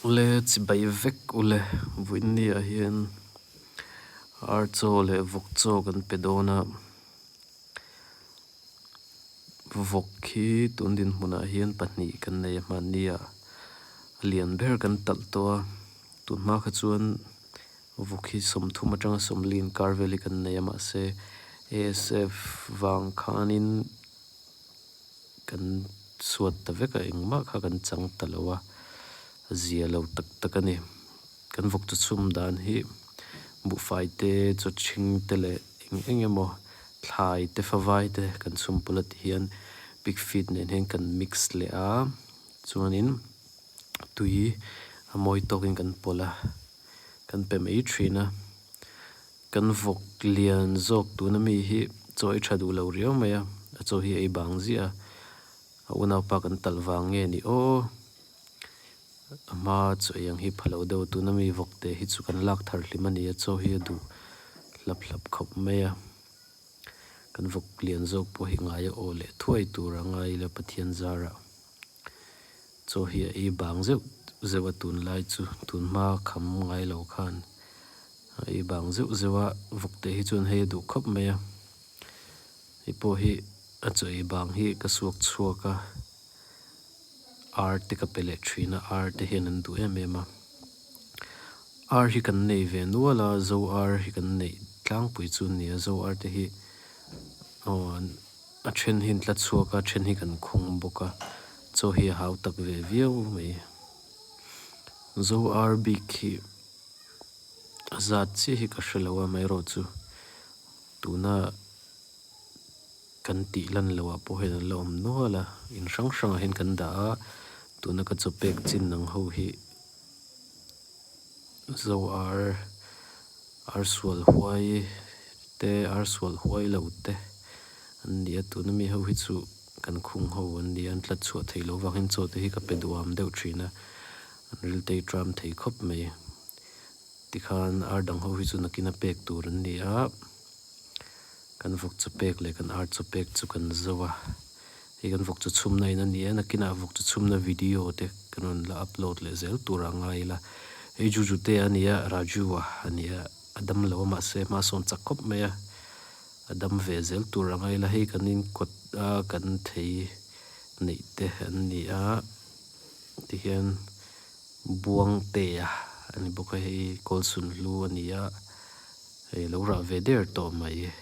Ule chibai vek ule vawiin ah hian ar chaw leh vawk chaw kan pe dawn a vawk hi tun dinhmunah hian pahnih kan nei a hmanni ah a lian ber kan talh tawh a tun hma kha chuan vawk hi sawmthum atanga sawmli inkar vel hi kan nei a mahse asf vang khanin. Kan suat ta vek a engmah kha kan chang ta lo a a zia lo tak tak a ni. Kan vawk chu chhum dan hi buhfai te chaw ṭhing te leh eng eng emaw thlai te favai te kan chhum pawlh a ti hian pig feed nen hian kan mix leh a chuanin tui a mawi tawkin kan pawlh a kan pe mai ṭhin a. Kan vawk lian zawk tuna mi hi chaw ei tha duh lo riau mai a, a chaw hi a ei bang ziah a, a unaupa kan talh vang nge ni aw, a hma chaw ei ang hi pha lo deuh tuna mi vawk te hi chu kan lak thar hlim a ni a, chaw hi a duh hlap hlap khawp mai a, kan vawk lian zawk pawh hi ngai a aw leh thuai tur a ngai ila Pathian zarah chaw hi a ei bang zeuh zeuh a tunlai chu tunhma kham ngai lo khan. A ei bang zeuh zeuh a vawk te hi chuan hei a duh khawp mai a hei pawh hi a chaw ei bang hi ka suak chhuak a ar te ka pe leh thin a ar te hian an duh em em a ar hi kan nei ve nual a zo ar hi kan neih tlangpui chu a ni a zo ar te hi aw a then hi an tla chhuak a a then hi kan khung bawk a chaw hi a hau tak ve viau mai zo ar bik hi. A zat chiah hi ka hre lo a amaherawh chu tuna kan tih lan loh ah pawh hian an la awm nual a in hrang hrang ah hian kan dah a tuna ka chaw pek chin ang ho hi zo ar ar sual huai te ar sual huai lo te an ni a tuna mi ho hi chu kan khung ho an ni a an tlat chhuah theih loh vangin chaw te hi ka pe duham deuh thin a. An riltei tram thei khawp mai. Tikhan ar dang ho hi chu nakin a pek tur an ni a, kan vawk chaw pek leh kan ar chaw pek chu kan zo a, hei kan vawk chaw chhumna in a ni a, nakinah vawk chaw chhumna video te kan rawn la upload leh zel tur a ngai ila. Hei Juju te a ni a, Raju a a ni a, a dam lo a mahse hma sawn chak khawp mai a, a dam ve zel tur a ngai ila, hei kan inkawt a kan thei neih te an ni a. Tihian Buangtea a ni bawk a hei Kawlsun hlu a ni a hei lo rah ve der tawh mai.